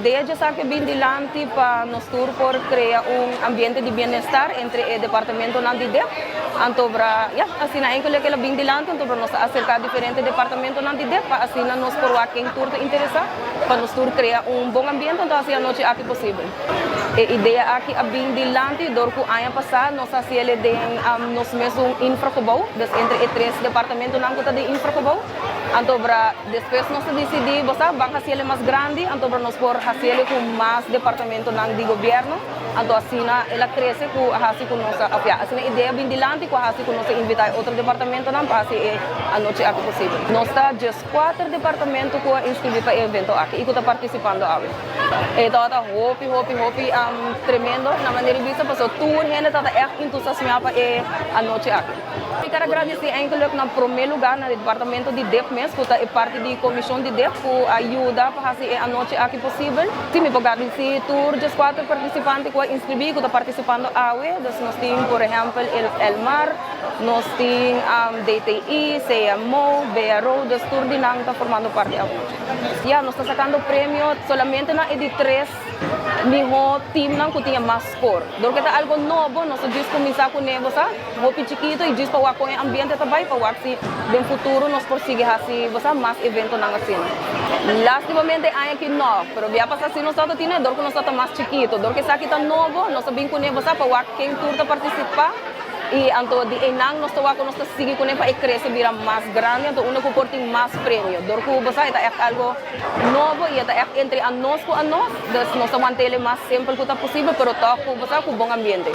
Idea di esaki a bin dilanti pa nos tur por crea un ambiente di bienestar entre e departamentonan di dep. Antobra, ya, asina enkele cu el a bin dilanti, antobra nos a acerca diferente departamentonan di dep pa asina nos por wak ken tur ta interesa pa nos tur crea un bon ambiente, anto haci anochi aki posibel. E idea aki a bin dilanti dor cu aña pasa nos a haciele den nos mesun infragebouw, dus entre e tres departamentonan cu ta den infragebouw. Anto bra despues nos a disidí, bo sa, ban hasiel e mas grandi, anto bra nos por hasiel e ku mas departamentonan di gobièrnu. Anto asina el a krese ku a hasi ku nos a apoyá. Asina e idea bin dilanti ku a hasi ku nos a invitá e otro departamentonan pa hasi e anochi aki posibel. Nos ta djeskuater departamento ku a inskribí pa e evento aki i ku ta partisipando awe. E tabata hopi, hopi, hopi tremendo na manera di bisa pasobra tur hende tabata ègt entusiasmá pa e anochi aki. Mi ker a gradisí eindelijk na promé lugá na departamento di dep mes ku ta e parti di komishon di dep ku a yuda pa hasi e anochi aki posibel. Sí, mi por gradisí tur djeskuater partisipante ku a inskribí i ku ta partisipando awe. Dus nos tin por ehèmpel el Elmar, nos tin DTI, CMO, BRO, dus tur di nan ta formando parti awe. Ya, nos ta sakando premio solamente na e di tres mihó teamnan ku tin e mas skor. Dor ku e ta algo nobo, nos ta djis kuminsá kuné, bo sa, hopi chikito i djis pa wak kon e ambiente ta bai, pa wak si den futuro nos por sigui hasi, bo sa, mas eventonan asina. Lástimamente e aña aki no, pero bia pasá si nos tabata tine, dor ku nos tabata mas chikito. Dor ku esaki ta nobo, nos a bin kuné, bo sa, pa wak ken tur ta partisipá. I anto di einan nos ta wak ku nos ta sigui kuné pa e krese bira mas grandi, anto unda ku por tin mas premio. Dor ku bo sa e ta ègt algo nobo i e ta ègt entre anos ku anos, dus nos ta want'el e mas simpel ku ta posibel, pero tòg ku bo sa ku bon ambiente.